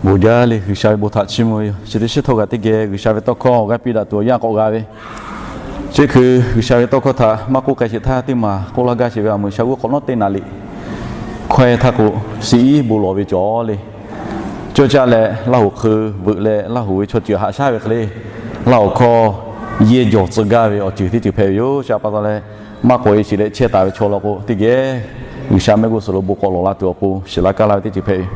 Bon jaˇ le, G'uiˬsha ve bon htaꞈ chiˇ mvuh ve yoˬ. Chi teˇ shiˉ htawˇ kaꞈ teˇ geh G'uiˬsha ve tawˇ hkawˇ awˬ g'aˇ piˇ daꞈ tuˬ awˬ yanˇ k'awꞈ g'a ve, chi hkui G'uiˬsha ve tawˇ hkawˇ htaꞈ maˇ k'oˆ k'ai sheˍ htaˇ, teˇ maˬ k'oˆ laˇ gaˇ sheˍ ve, a muˍ sha g'uˇ hk'awꞈ nawˉ teˇ naˍ liꞈ hkawehˇ htaˇ k'o, shiˍ iˉ bon lawˬ ve cawˬ le. Cawˇ caˇ leh Laˇ huˍ hk'eun veuꞈ leh Laˇ huˍ ve chaw ceuˬ haꞈ shaˉ ve hk'e le, Laˇ huˍ hkawˇ yehˇ jawˬ tcuh gaˇ ve awˬ ceuˬ teˇ ceuˬ hpehꞈ ve yoˬ. Chi pa taw leh, maˇ k'awꞈ e shiˍ leh chehˇ taˍ ve chaw law k'o, teˇ geh G'uiˬsha mehˆ g'uˇ suhˍ lo bon k'awꞈ lawˬ la tuˬ awˬ pon shiˍ laˇ kaˇ laˇ ve teˇ ceuˬ hpehꞈ ve.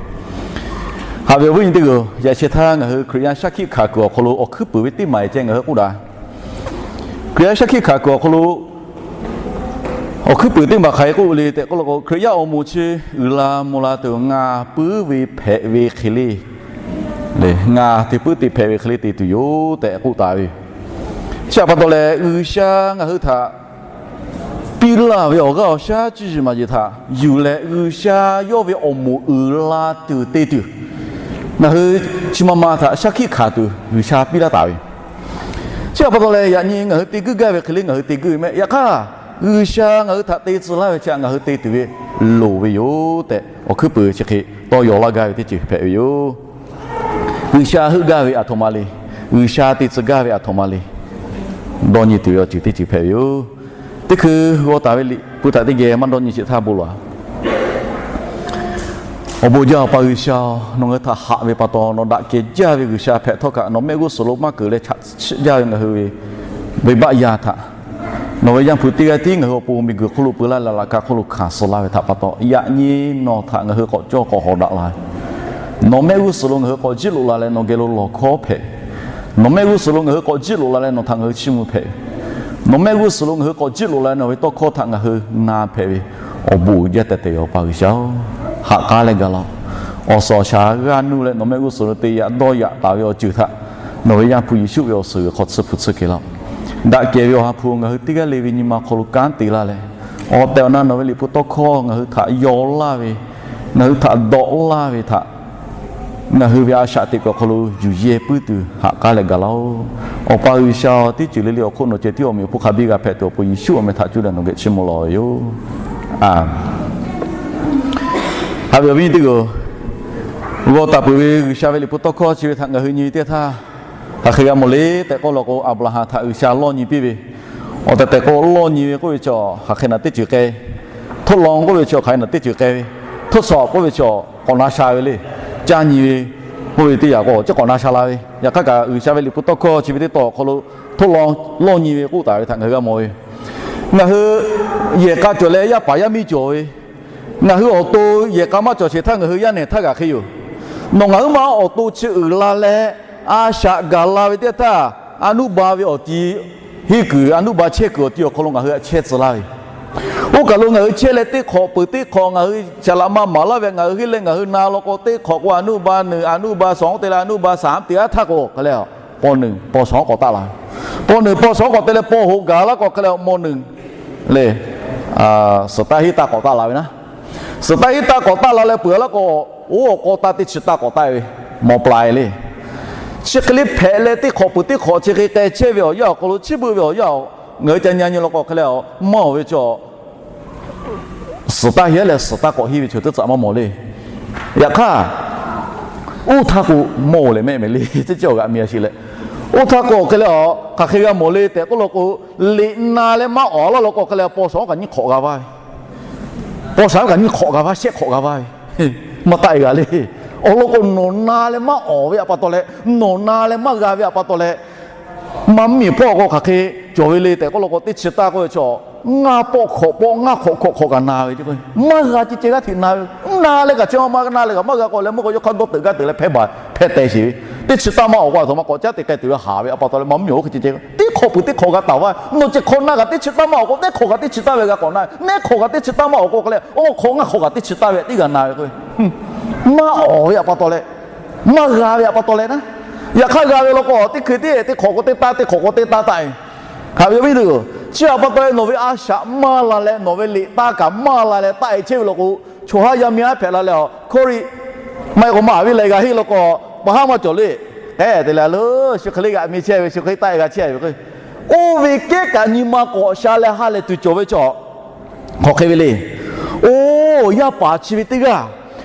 Haꞈ ve awˬ viˉ nyi teˇ g'uˬ, yaꞈ sheh htaˇ ngaˬ hui Hkriꞈ yaˇ shaˉ hkiˆ hkanˍ kuiˬ awˬ hk'aw lo awˬ hkuiˉ puiˍ ve teˇ maˬ e ceh ngaˬ hui k'oˆ daꞈ. Hkriꞈ yaˇ shaˉ hkiˆ hkanˍ kuiˬ awˬ hk'aw lo awˬ hkuiˉ puiˍ teˇ maˬ hk'aˬ hk'e k'oˆ le tehꞈ k'oˆ law k'o, Hkriꞈ yaˇ awˬ moˍ chi uiˍ la mvuh la tuˬ ngaˬ puiˉ ve hpehꞈ ve hk'e le, ngaˬ te puiˉ te hpehꞈ ve hk'e le te tuˬ yoˬ tehꞈ k'oˆ taˍ ve yoˬ. Chi htaꞈ pa taw leh, G'uiˬsha ngaˬ hui htaꞈ piˇ laˇ ve awˬ g'aˇ awˬ shaˉ cuˇ yiˍ maˍ yiˍ htaꞈ yuˬ leh, G'uiˬsha yawˇ ve awˬ moˍ uiˍ la tuˬ te tuˬ, ngaˬ hui chi ma ma htaꞈ shaˉ hkiˆ hkanˍ tuˬ G'uiˬsha piˇ laˇ taˍ ve. Chi htaꞈ pa taw leh, yaꞈ nyi ngaˬ hui te guiˇ gaˇ ve hk'e le ngaˬ hui te guiˇ ve mehˆ. Yaꞈ hk'aˇ, G'uiˬsha ngaˬ hui htaꞈ te tcuh laˇ ve chi htaꞈ ngaˬ hui te tuˬ ve loˍ ve yoˬ tehꞈ, awˬ hkuiˉ puiˍ chi hk'e tawˇ yaw laˇ gaˇ ve teˇ ceuˬ hpehꞈ ve yoˬ. G'uiˬsha heuˆ gaˇ ve aˬ htoꞈ ma le. G'uiˬsha te tcuh gaˇ ve aˬ htoꞈ ma le. Dawˇ nyi tuˬ ve awˬ ceuˬ teˇ ceuˬ hpehꞈ ve yoˬ. Teˇ hkui g'aw taˍ ve Liꞈ hpu htaꞈ teˇ geh maˇ dawˇ nyi sheˍ htaˇ bon lawˬ. Awˬ bon jaˇ Awˬ pa G'uiˬsha-oˬ, nawˬ ngaˬ hui htaꞈ haꞈ ve pa taw, nawˬ daꞈ kehˬ jaˇ ve G'uiˬsha hpehꞈ htawˇ kaꞈ, nawˬ mehˆ g'uˇ suhˍ lo maˇ keunˍ leh chaꞈ chiˆ jaˇ ve ngaˬ hui ve venˇbaˆ yaˇ htaꞈ, nawˬ ve Yaˇ hpu teˇ g'aˇ tiˉ ngaˬ hui awˬ pon miˬguiˬ hk'oˆ lo peu laˇ leh laꞈ ka hk'oˆ lo hkanˍ suh laˇ ve htaꞈ pa taw, yaꞈ nyi nawˬ htaꞈ ngaˬ hui k'awꞈ cawˇ k'awꞈ hawꞈ daꞈ la ve. Nawˬ mehˆ g'uˇ suhˍ lo ngaˬ hui k'awꞈ jiˆ loꞈ la leh nawˬ geh lo lawˬ hkawˉ hpehꞈ. Nawˬ mehˆ g'uˇ suhˍ lo ngaˬ hui k'awꞈ jiˆ loꞈ la leh nawˬ htaꞈ ngaˬ hui chiˇ mvuh hpehꞈ. Nawˬ mehˆ g'uˇ suhˍ lo ngaˬ hui k'awꞈ jiˆ loꞈ la leh nawˬ ve tawˇ hkawˇ htaꞈ ngaˬ hui na hpehꞈ ve, awˬ bon uiˍ jaˇ tehꞈ tehꞈ Awˬ pa G'uiˬsha-oˬ, haꞈ k'aˉ leh gaˬ laˇ-oˬ. Awˬ suhˍ awˬ shaˍ g'aˇ nuˇ leh nawˬ mehˆ g'uˇ suhˍ lo te yaꞈ dawˇ yaꞈ taˍ ve awˬ ceuˬ htaꞈ nawˬ ve Yaˇ hpu Yeˍsuˆ ve awˬ suhˍ g'uiˬ hk'aw tsuhˇ hpu tsuhˇ kehˬ laˇ-oˬ. Daꞈ kehˬ ve Awˬ ha hpu ngaˬ hui teˇ g'aˇ le ve nyi ma hk'aw lo kanˉ te laˇ leh, awˬ tehˬ awˬ na nawˬ ve Liꞈ hpu tawˇ hkawˇ ngaˬ hui htaꞈ yaw laˇ ve, ngaˬ hui htaꞈ dawꞈ laˇ ve htaꞈ ngaˬ hui ve a shaꞈ teꞈ kuiˬ awˬ hk'aw lo yuˬ yehˇ puiˉ tuˬ haꞈ k'aˉ leh gaˬ laˇ-oˬ. Awˬ pa G'uiˬsha, teˇ ceuˬ le le awˬ hk'oˆ nawˬ ceh tiˉ awˬ meꞈ awˬ hponˇ hk'a biˇ g'a hpehꞈ tuˬ awˬ pon Yeˍsuˆ awˬ meh htaꞈ cuˇ leh nawˬ geh chiˇ mvuh lawˬ ve yoˬ. Aˬ, haꞈ ve awˬ viˉ teˇ g'uˬ, g'aw taˍ peuˬ ve G'uiˬsha ve Liꞈ hpu tawˇ hkawˇ chi ve htaꞈ ngaˬ hui nyi teˇ htaˇ, hk'aˬ hk'e g'a mawˬ le tehꞈ k'oˆ law k'o, Aˍbraˍhanˍ htaꞈ G'uiˬsha lawˇ nyi piˇ ve, awˬ tehˬ tehˬ k'o lawˇ nyi ve k'oˆ ve chaw hk'aˬ hk'e naˬ teˇ ceuˬ k'ai, htoˆ lawn k'oˆ ve chaw hk'aˬ hk'e naˬ teˇ ceuˬ k'ai ve, htoˆ shawˍ k'oˆ ve chaw k'awꞈ na sha ve le, caˇ nyi ve k'oˆ ve teˇ yanˇ k'o chi k'awꞈ na sha la ve. Yaꞈ hk'aˇ kaꞈ G'uiˬsha ve Liꞈ hpu tawˇ hkawˇ chi ve teˇ taw awˬ hk'aw lo htoˆ lawn lawˇ nyi ve k'oˆ taˍ ve htaꞈ ngaˬ hui g'a mawˬ ve. Ngaˬ hui yehˬ k'a cawˬ leh yaˇ paˍ yaˇ miˇ cawˬ ve, ngaˬ hui awˬ to yehˬ k'a maˇ cawˬ sheˍ htaˇ ngaˬ hui yaˇ nehˬ htaˇ g'aꞈ hk'e yoˬ. Nawˬ ngaˬ huiˉ ma awˬ to chi uiˍ la leh a shaꞈ gaˬ la ve teˇ htaˇ, a nuˇ ba ve awˬ ti henˇ kuiˬ, a nuˇ ba chehˇ kuiˬ awˬ ti awˬ hk'aw lo ngaˬ hui htaꞈ chehˇ tcuh laˇ ve. Oˇ kaˬ lo ngaˬ hui chehˇ leh teˇ hk'awꞈ peuˬ teˇ hk'awꞈ ngaˬ hui shaˍ laꞈ ma maˍ laˇ ve, ngaˬ hui henˇ leh ngaˬ hui na law k'o, teˇ hk'awꞈ k'o a nuˇ ba nuiˬ, a nuꞈ ba shanˍ te leh a nuˇ ba shanˍ te aˉ htaˇ k'o hk'e le, paw nuiˬ paw shanˍ k'awꞈ taˆ la ve. Paw nuiˬ paw shanˍ k'awꞈ te leh paw hoꞈ gaˬ laˇ k'o hk'e le, mawˇ nuiˬ le, suhˍ taˇ henˇ taˇ k'awꞈ taˆ la ve naˉ. Suhˍ taˇ henˇ taˇ k'awꞈ taˆ la leh peuˬ laˇ k'o, oˇ awˬ k'aw taˇ teˇ chi taˇ k'awꞈ taˆ ve, mawˇ pla e le. Chi hk'e le hpehꞈ leh teˇ hk'awꞈ peuˬ teˇ hk'awꞈ chi hk'e k'ai chehˇ ve awˬ yanˇ awˬ hk'aw lo, chi beuꞈ ve awˬ yanˇ, ngaˬ hui ca nyi nyi law k'o hk'e le, maˇ awˬ ve chaw suhˍ taˇ henˇ leh suhˍ taˇ k'awꞈ henˇ ve chaw teˇ tcuhꞈ maˇ mawˬ le. Yaꞈ hk'aˇ, oˇ htaˇ k'o mawˇ oˬ leh mehˆ mehˍ le, teˇ ceuˬ awˬ g'aꞈ mi a sheˍ leh, oˇ htaˇ k'o hk'e le, hk'aˬ hk'e g'a mawˬ le tehꞈ k'oˆ law k'o, liꞈ na leh maˇ awˍ laˇ law k'o hk'e le, paw shanˍ kaꞈ nyiˇ hk'awꞈ g'a vaˇ ve, paw shanˍ kaꞈ nyiˇ hk'awꞈ g'a vaˇ, shehˆ hk'awꞈ g'a vaˇ ve, maˇ taˆ e g'a le. Awˬ lawn k'o, nawˬ na leh maˇ awˍ ve pa taw leh, nawˬ na leh maˇ g'a ve pa taw leh, maˇ miˬ hpawˇ k'o hk'aˬ hk'e cawˬ ve le tehꞈ k'oˆ law k'o, teˇ chi taˇ k'oˆ ve chaw ngaˇ pawˆ hkawꞈ pawˆ ngaˇ hk'awꞈ hkawꞈ hk'awꞈ kaꞈ na ve, maˇ g'a ceh ceh g'aˇ hteꞈ na ve. Na leh kaꞈ chi ma ma na leh kaꞈ maˇ g'a k'o leh, meuˇ k'o yawˇ hk'aˇ dawˇ teuꞈ gaˇ teuꞈ leh hpehˇ baˬ hpehˇ teh sheˍ ve. Teˇ chi taˇ maˇ awˍ k'o, a htoꞈ ma k'awꞈ caˉ te k'ai tuˬ ve haˍ ve pa taw leh, maˇ miˬ awˬ hk'e ceh ceh teˇ hk'awꞈ peuˬ teˇ hk'awꞈ g'a taˍ vaˇ. Nawˬ ceh hk'awꞈ na kaꞈ teˇ chi taˇ maˇ awˍ k'o, teˇ hk'awꞈ kaꞈ teˇ chi taˇ ve g'a k'awꞈ na. Nehˉ hk'awꞈ kaꞈ teˇ chi taˇ maˇ awˍ k'o hk'e le, awˬ hk'awꞈ ngaˇ hk'awꞈ kaꞈ teˇ chi taˇ ve teˇ g'a na ve k'o, maˇ awˍ ve pa taw leh, maˇ g'a ve pa taw leh naˉ. Yaꞈ hk'aˇ g'a ve law k'o, teˇ hkui teˇ teˇ hk'awꞈ k'o teˇ taˇ, teˇ hk'awꞈ k'o teˇ taˇ taˆ ve. Haꞈ ve awˬ viˉ teˇ g'uˬ, chi htaꞈ pa taw leh nawˬ ve a shaꞈ maˇ la leh, nawˬ ve liꞈ taˇ kaꞈ maˇ la leh taˆ e chehˇ ve law k'o, chaw haˉ yaˇ miˇ haˉ hpehꞈ la leh, a hkawˇ riˆ maˇ heˆ k'o maˇ haˍ viˉ leh g'a henˇ law k'o, pa haˉ maˇ cawˬ le. K'ehˉ te leh a lo, shu hk'e le g'aꞈ mi chehˇ ve, shu hk'e taˆ e g'a chehˇ ve k'o, oˇ ve kehˉ kaꞈ nyi ma k'awꞈ sha leh ha lehˬ tuˬ cawˬ ve chaw hk'aˬ hk'e ve le. Oˇ, yaˇ paˍ chi ve teˇ g'aˇ,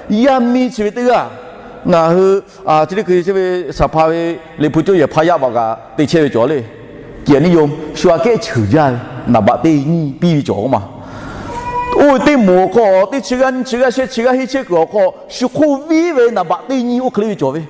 yaˇ miˇ chi ve teˇ g'aˇ, Ngaˬ hui chi teˇ hkui chehˇ ve saˍ hpaˍ ve Liꞈ hpu cawˇ yehˬ hpaˇ yaˇ baꞈ kaꞈ te chehˇ ve cawˬ le. เกียรตินิยม shu aꞈ kehˉ cheuˬ jaˇ ve, naˍ baꞈ teˇ nyiˇ piˇ ve cawˬ k'oˆ ma. Oˇ ve teˇ moˍ awˬ hk'aw teˇ chi g'aˇ nyiˇ chi g'aˇ shehˆ chi g'aˇ henˇ chehˇ kuiˬ awˬ hk'aw shu hk'oˆ viˉ ve naˍ baꞈ teˇ nyiˇ oˇ hk'e le ve cawˬ ve.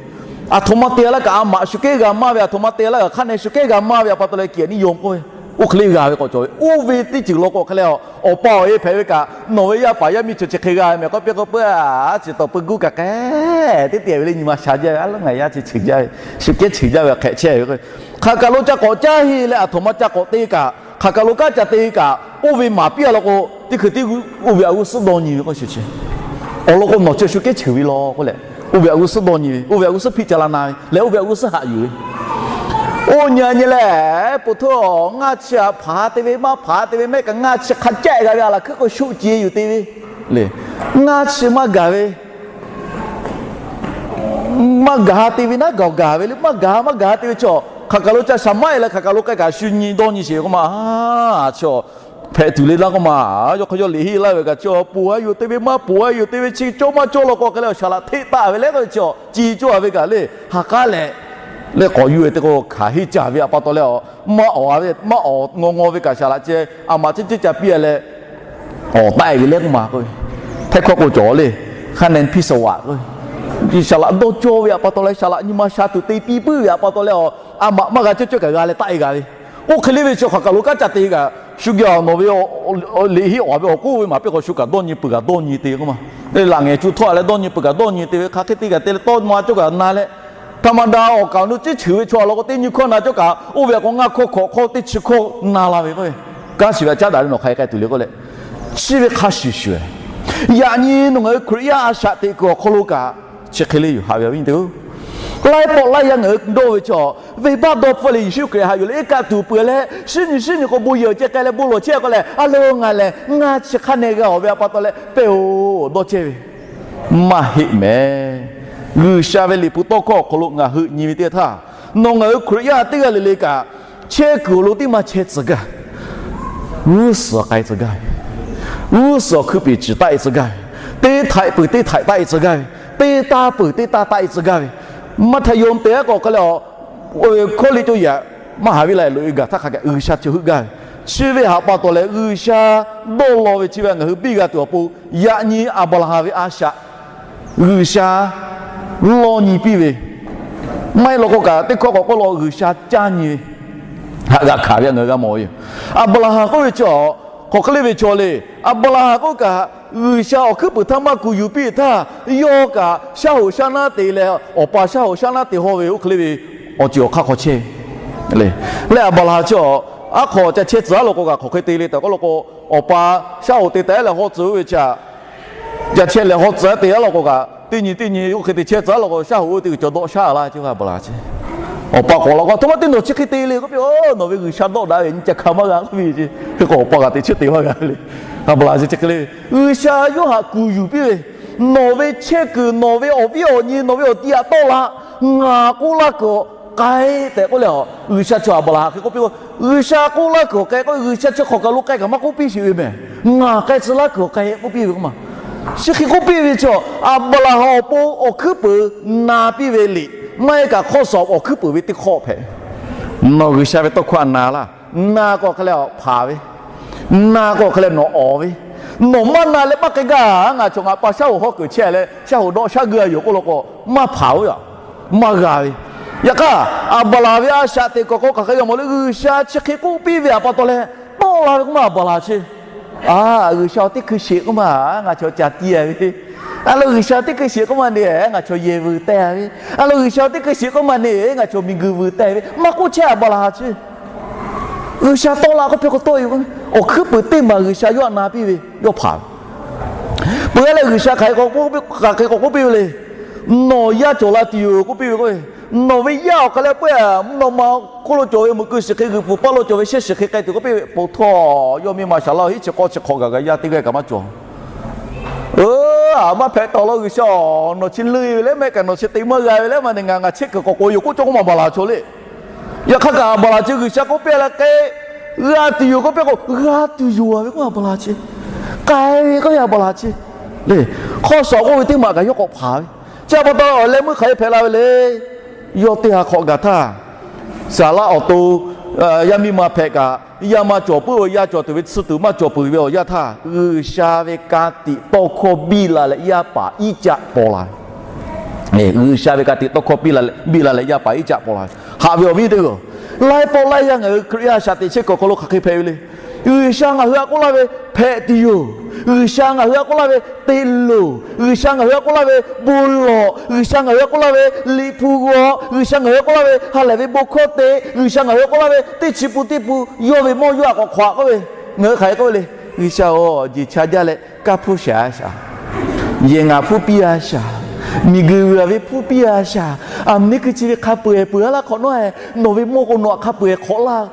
Aˬ htoꞈ ma te laˇ kaꞈ a maꞈ shu kehˉ g'a maˇ ve, aˬ htoꞈ ma te laˇ kaꞈ hk'aˇ neh shu kehˉ g'a maˇ ve a pa taw leh เกียรตินิยม k'oˆ ve, oˇ hk'e le g'a ve k'awꞈ cawˬ ve. Oˇ ve teˇ ceuˬ law k'o hk'e leh, awˬ pa awˬ e hpehꞈ ve kaꞈ nawˬ ve yaˇ paˍ yaˇ miˇ chi chi hk'e g'a mehˍ k'oˆ piˇ k'o, peu a chi tawˬ peu guˇ kaꞈ k'ai teˇ te ve le, nyi ma sha jaˇ ve, a lawˉ ngaˬ yaˇ chi cheuˬ jaˇ ve, shu kehˉ cheuˬ jaˇ ve hk'ehꞈ chehˇ ve. Hk'aˬ kaˬ lo ca k'awꞈ caˇ heˆ leh aˬ htoꞈ ma ca k'awꞈ te kaꞈ, hk'aˬ kaˬ lo kanˉ ca te kaꞈ, oˇ ve maˍ piˇ a law k'o, teˇ hkui teˇ g'uˇ oˇ ve a g'uˇ suhˉ dawˇ nyi ve k'oˆ shuˍ chi. Awˬ lawn k'o nawˬ chi shu kehˉ cheuˬ ve law k'oˆ leh, oˇ ve a g'uˇ suhˉ dawˇ nyi ve, oˇ ve a g'uˇ suhˉ hpiˆ ca la na ve leh oˇ ve a g'uˇ suhˉ haꞈ yuˬ ve. Oˇ nyi a nyi leh, po htoˇ ngaˇ chi aꞈ hpaˍ te ve maˇ hpaˍ te ve mehˆ kaꞈ ngaˇ chi hk'a caˆ g'a ve a laˬ hkuiˉ k'o shu ce yuˬ te ve le. Ngaˇ chi maˇ gaˬ ve, maˇ gaˬ ha te ve naˉ gaˬ gaˬ ve le, maˇ gaˬ ha maˇ gaˬ ha te ve chaw, hk'aˬ kaˬ lo ca shaˍ maˆ e leh hk'aˬ kaˬ lo k'ai kaꞈ shu nyi dawˇ nyi sheˍ ve k'oˆ ma. Chaw hpehꞈ tuˬ le laˇ k'oˆ ma. Yawˇ hk'aˇ yawˇ liꞈ henˇ laˇ ve kaꞈ chaw poˬ a yoˬ te ve maˇ poˬ a yoˬ te ve chi cawˇ maˇ cawˇ law k'o hk'e leh shaˍ laꞈ hteˆ taˆ ve leh k'o chi, ci cawˇ a ve kaꞈ le, ha k'aˉ leh, leh k'awꞈ yuˬ ve teˇ k'o hkanˍ henˇ caˇ ve a pa taw leh, maˇ awˍ ve maˇ awˍ ngaw ngaw ve kaꞈ shaˍ laꞈ ceh a maꞈ cehˇ cehˇ ca piˇ a leh, awˍ taˆ e ve leh k'oˆ ma k'o, hteˇ hkawˇ k'o cawˬ le, hk'a neh hpiˇ saˍ waꞈ k'o, shaˍ laꞈ dawˇ cawˇ ve a pa taw leh shaˍ laꞈ nyi ma sha tuˬ te piˇ puiˉ ve a pa taw leh, a maꞈ maˇ g'a cawˇ cawˇ kaꞈ g'a leh taˆ e g'a ve. Oˇ hk'e le ve chi hk'aˬ kaˬ lo kanˉ ca te kaꞈ shu gaˬ nawˬ ve liꞈ henˇ awˍ ve awˬ k'oˆ ve maˍ piˇ k'o shu kaꞈ dawˇ nyi peuˬ kaꞈ dawˇ nyi te k'oˆ ma. Laꞈ ngehˬ cu htawˇ a leh dawˇ nyi peuˬ kaꞈ dawˇ nyi te ve hk'aˬ hk'e te kaꞈ te leh tawˇ ma cawˇ kaꞈ na leh, htaꞈ ma da awˬ kaꞈ awˬ nu ciˉ cheuˬ ve chaw a law k'o teˇ nyi hkawˇ na cawˇ kaꞈ oˇ ve a k'o ngaˇ hkawˇ hkawꞈ hkawˇ teˇ chi hkawˇ na la ve k'oˆ ve, kanˉ shiˍ ve a caˉ daꞈ le nawˬ hk'aˬ hk'e k'ai tuˬ le k'oˆ leh, chi ve hk'a shuˍ shuˍ, yaꞈ nyi nawˬ ngaˬ hui Hkriꞈ yaˇ a shaꞈ teꞈ kuiˬ awˬ hk'aw lo kaꞈ chi hk'e le yoˬ haꞈ ve awˬ viˉ nyi teˇ-oˬ. Laiˉ pawˆ laiˉ yaˇ ngaˬ hui dawˇ ve chaw, venˇbaˆ dawˇ hpfuhˇ leh Yeˍsuˆ Hkriꞈ haꞈ yuˬ leh iˉ kaˆ tuˬ peuˬ leh shinˉ nyi shinˉ nyi k'o bon yehˬ ceh k'ai leh bon lawˬ chehˇ k'oˆ leh, a lo ngaˬ lehˬ ngaˇ chi hk'a neh g'a awˬ ve a pa taw leh pehˇ-oˬ dawˇ chehˇ ve, maˇ heˆ mehˍ. G'uiˬsha ve Liꞈ hpu tawˇ hkawˇ awˬ hk'aw lo ngaˬ hui nyi ve teˇ htaˇ, nawˬ ngaˬ hui Hkriꞈ yaˇ teˇ g'aˇ le le kaꞈ, chehˇ kuiˬ awˬ lo teˇ maˇ chehˇ tcuh gaˇ ve, g'uˇ suhˍ k'ai tcuh gaˇ ve, g'uˇ suhˍ awˬ hkuiˉ peˍ ciˍ taˆ e tcuh gaˇ ve, teˇ htaiꞈ peuˬ teˇ htaiꞈ taˆ e tcuh gaˇ ve, teˇ taˇ peuˬ teˇ taˇ taˆ e tcuh gaˇ ve, maˇ htaꞈ yonˍ te a k'awꞈ hk'e leh a, hkawˇ liꞈ cawˇ yaꞈ maˇ haˍ viˉ la loꞈ e gaˬ htaˇ hk'a kaꞈ G'uiˬsha chi heuˆ gaˇ ve. Chi ve haꞈ pa taw leh G'uiˬsha dawˇ law ve chi ve ngaˬ hui biˇ g'a tuˬ awˬ pon, yaꞈ nyi Aˍbraˍhanˍ ve a shaꞈ G'uiˬsha lawˇ nyi piˇ ve, maˇ heˆ law k'o kaꞈ teˇ hkawˇ k'awꞈ k'oˆ law G'uiˬsha caˇ nyi ve, haꞈ g'a hkanˍ ve ngaˬ hui g'a mawˬ ve yoˬ. Aˍbraˍhanˍ k'oˆ ve chi a, hk'aˬ hk'e le ve chaw le. Aˍbraˍhanˍ k'oˆ kaꞈ, G'uiˬsha awˬ hkuiˉ peunˍ htaˇ maˇ kuˬ yuˬ piˇ htaˇ, yawˇ kaꞈ shaˉ hoꞈ shaˉ naˉ te leh, awˬ pa shaˉ hoꞈ shaˉ naˉ te hawˇ ve oˇ hk'e le ve awˬ ceuˬ awˬ hk'aˇ hk'aw chehˇ ve le. Leh Aˍbraˍhanˍ chi a, aˉ hk'aw ca chehˇ tcuh a law k'o kaꞈ hk'aˬ hk'e te le tehꞈ k'oˆ law k'o, awˬ pa shaˉ hoꞈ te taˍ leh haw tcuh oˇ ve chi a, ca chehˇ leh haw tcuh te a law k'o kaꞈ, teˇ nyi teˇ nyi oˇ hk'e te chehˇ tcuh a law k'o, shaˉ hoꞈ oˇ ve teˇ ceuˬ cawˬ dawˆ shaˉ la ce Aˍbraˍhanˍ chi. Awˬ pa k'awꞈ la k'o, a htoꞈ ma teˇ nawˬ chi hk'e te le k'oˆ piˇ, nawˬ ve G'uiˬsha dawˆ daꞈ ve nyi ca hka maˇ g'a k'oˆ piˇ ce. Hk'e k'o awˬ pa kaꞈ teꞈ chiˉ te maˇ g'a le. Aˍbraˍhanˍ chi chi hk'e le, G'uiˬsha yawˇ htaꞈ kuˬ yuˬ piˇ ve, nawˬ ve chehˇ kuiˬ, nawˬ ve awˬ viˉ awˬ nyi, nawˬ ve awˬ ti aꞈ tawˆ la, ngaˬ k'oˆ laˇ kuiˬ k'ai tehꞈ k'oˆ leh a, G'uiˬsha chi Aˍbraˍhanˍ hk'e k'oˆ piˇ k'o, G'uiˬsha k'oˆ laˇ kuiˬ k'ai k'o, G'uiˬsha chi hk'aˬ kaˬ lo k'ai kaꞈ maˇ k'oˆ piˇ sheˍ ve mehˍ. Ngaˬ k'ai tcuh laˇ kuiˬ k'ai k'oˆ piˇ ve k'oˆ ma. Chi hk'e k'oˆ piˇ ve chi, Aˍbraˍhanˍ awˬ pon awˬ hkuiˉ peunˍ na piˇ ve liꞈ, maˇ heˆ kaꞈ hk'awˇ suhˍ awˬ hkuiˉ peunˍ ve teˇ hk'awꞈ hpehꞈ. Nawˬ G'uiˬsha ve tawˇ hkawˇ htaꞈ na laˇ. Na k'o hk'e leh hpaˍ ve, na k'o hk'e leh nawˬ awˍ ve, nawˬ maˇ na leh maˇ k'ai gaˇ. Ngaˬ chaw ngaˬ pa shaˉ hoꞈ hawˉ kuiˬ chehˇ leh shaˉ hoꞈ dawˆ shaˉ geuˇ a yoˬ k'oˆ law k'o, maˇ hpaˍ oˇ ve, maˇ g'a ve. Yaꞈ hk'aˇ, Aˍbraˍhanˍ ve a shaꞈ teꞈ kuiˬ k'o hk'aˬ hk'e g'a mawˬ le, G'uiˬsha chi hk'e k'oˆ piˇ ve a pa taw leh, tawˆ la ve k'oˆ ma Aˍbraˍhanˍ chi. A, G'uiˬsha teˇ hkui sheˍ k'oˆ ma, ngaˬ chaw ca tiˇ a ve. A lo G'uiˬsha teˇ hkui sheˍ k'oˆ ma ne, ngaˬ chaw yehˬ vuiˬ teh ve. A lo G'uiˬsha teˇ hkui sheˍ k'oˆ ma ne, ngaˬ chaw miˬguiˬ vuiˬ teh ve. Maˇ k'oˆ chehˇ Aˍbraˍhanˍ chi. G'uiˬsha tawˆ la k'oˆ piˇ k'o tawˆ e ve, awˬ hkuiˉ peunˍ teˇ maˬ G'uiˬsha yawˇ htaꞈ na piˇ ve yawˇ hpaˍ ve. Peuˬ a leh G'uiˬsha hk'aˬ hk'e k'awꞈ k'oˆ piˇ ve le. Nawˬ yaˇ cawˬ la tuˬ yoˬ k'oˆ piˇ ve k'o, nawˬ ve yaˇ awˬ hk'aˬ leh peuˬ a, nawˬ ma hk'oˆ lo cawˬ ve meuꞈ keu shiˍ hk'e g'uiˬ pfuhˍ paˇ lo cawˬ ve shehˇ shiˍ hk'e k'ai tuˬ k'oˆ piˇ ve, po htawˇ yawˇ miˇ ma Saˍ laꞈ hiˉ chi k'awˇ chi hk'awꞈ gaˬ gaˬ yaˇ teˇ g'aˇ kaꞈ maˇ cawˬ. Aˬ, maˇ hpehꞈ tawˍ law G'uiˬsha, nawˬ chi leuˆ ve leh mehˆ kaꞈ nawˬ chi te maˇ g'a ve leh maˇ ne ngaˬ ngaˬ chehˇ kuiˬ k'awꞈ k'oꞈ yoˬ k'oˆ cawˇ k'oˆ ma Aˍbraˍhanˍ chaw le. Yaꞈ hk'aˇ kaꞈ Aˍbraˍhanˍ chi G'uiˬsha k'oˆ piˇ leh k'ai, g'a tuˬ yoˬ k'oˆ piˇ k'o, g'a tuˬ yoˬ a ve k'oˆ Aˍbraˍhanˍ chi. K'ai ve k'oˆ ve Aˍbraˍhanˍ chi le. Hk'awˇ suhˍ k'oˆ ve teˇ maˬ kaꞈ yawˇ k'awꞈ hpaˍ ve. Chi pa taw awˬ leh meuˇ hk'aˬ hk'e hpehꞈ la ve le. Yawˇ teˇ ha hk'awꞈ gaˬ htaˇ, Saˍlaˆ awˬ to yaˇ miˇ ma hpehꞈ kaꞈ, yaˇ maˇ cawˬ puiˉ ve, yaˇ cawˬ tuˬ ve, tsuhˇ tuˬ maˇ cawˬ peuˬ ve awˬ yanˇ htaˇ, G'uiˬsha ve ka tiꞈ tawˇ hkawˇ biˇ la leh yaˇ paˍ Iˉcaˆ paw la ve. G'uiˬsha ve ka tiꞈ tawˇ hkawˇ biˇ la leh yaˇ paˍ Iˉcaˆ paw la ve. Haꞈ ve awˬ viˉ teˇ g'aˇ, laiˉ pawˆ laiˉ yaˇ ngaˬ hui Hkriꞈ yaˇ shaꞈ teꞈ chehˇ kuiˬ awˬ hk'aw lo hk'aˬ hk'e hpehꞈ ve le. G'uiˬsha ngaˬ hui htaꞈ k'oˆ laˇ ve, hpehꞈ tuˬ yoˬ. G'uiˬsha ngaˬ hui htaꞈ k'oˆ laˇ ve, te loˬ. G'uiˬsha ngaˬ hui htaꞈ k'oˆ laˇ ve, bon lawˬ. G'uiˬsha ngaˬ hui htaꞈ k'oˆ laˇ ve, Liꞈ hpu g'aw. G'uiˬsha ngaˬ hui htaꞈ k'oˆ laˇ ve, ha lehˬ ve bon hkawˇ te. G'uiˬsha ngaˬ hui htaꞈ k'oˆ laˇ ve, teˇ chi pun teˇ pun yawˇ ve mawˇ yawˇ htaꞈ k'awꞈ hk'awꞈ k'oˆ ve, ngaˬ hui hk'aˬ hk'e k'oˆ ve le. G'uiˬsha-oˬ, jeˬ cha jaˇ leh kanˇ hpuˇ shaˍ a shaˍ, yehˬ ngaˬ hpuˇ piˇ a shaˍ, miˬguiˬ g'uiˬ a ve hpuˇ piˇ a shaˍ, aˬ miˉ hkui chi ve hk'a peu-eˬ peuˬ a laˇ hk'awꞈ nawˉ-e, nawˬ ve mawˇ k'o nawˬ htaꞈ hk'a peu-eˬ hk'awꞈ laˇ.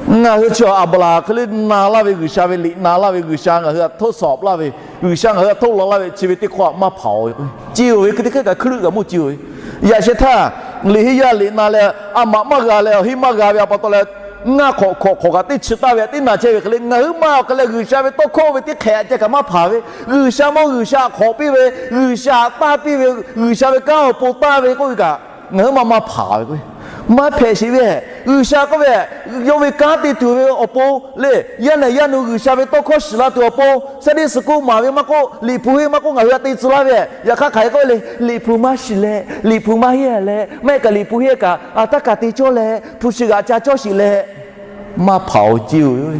Ngaˬ hui chi Aˍbraˍhanˍ hk'e le na laˇ ve G'uiˬsha ve liꞈ na laˇ ve, G'uiˬsha ngaˬ hui htaꞈ htoˆ sawˍ laˇ ve, G'uiˬsha ngaˬ hui htaꞈ htoˆ law laˇ ve chi ve teˇ hkawˇ htaꞈ maˇ hpaˍ-oˬ ve k'o, ce-oˬ ve hk'e te hk'e kaꞈ hkuiˉ leuˆ g'a mawˇ ce-oˬ ve. Yaꞈ sheh htaˇ, liꞈ henˇ yaˇ liꞈ na leh a maꞈ maˇ g'a leh awˬ henˇ maˇ g'a ve a pa taw leh, ngaˇ hk'awꞈ hk'awꞈ hk'awꞈ kaꞈ teˇ chi taˇ ve teˇ na chehˇ ve hk'e le, ngaˬ hui maˇ awˬ hk'e leh G'uiˬsha ve tawˇ hkawˇ ve teˇ hk'ehꞈ ceh kaꞈ maˇ hpaˍ ve, G'uiˬsha mawˇ G'uiˬsha htaꞈ hk'awꞈ piˇ ve, G'uiˬsha htaꞈ tanˇ piˇ ve, G'uiˬsha ve kanˉ awˬ pon tanˇ ve k'oˆ ve kaꞈ, ngaˬ hui maˇ maˇ hpaˍ ve k'o, maˇ hpehꞈ sheˍ ve. G'uiˬsha k'oˆ ve, yawˇ ve kanˉ te tuˬ ve awˬ pon le, yaˇ nehˬ yaˇ nu G'uiˬsha ve tawˇ hkawˇ shiˍ la tuˬ awˬ pon, Sunday school maˍ ve maˇ k'oˆ, Liꞈ hpu henˇ maˇ k'oˆ, ngaˬ hui htaꞈ te tcuh laˇ ve, yaꞈ hk'aˇ hk'aˬ hk'e k'oˆ ve le, Liꞈ hpu maˇ shiˍ leh, Liꞈ hpu maˇ henˇ leh, maˇ heˆ kaꞈ Liꞈ hpu henˇ kaꞈ a taˇ kaˬ te cawˇ leh, hpu shi g'aꞈ ca cawˇ sheˍ leh, maˇ hpaˍ-oˬ ce-oˬ.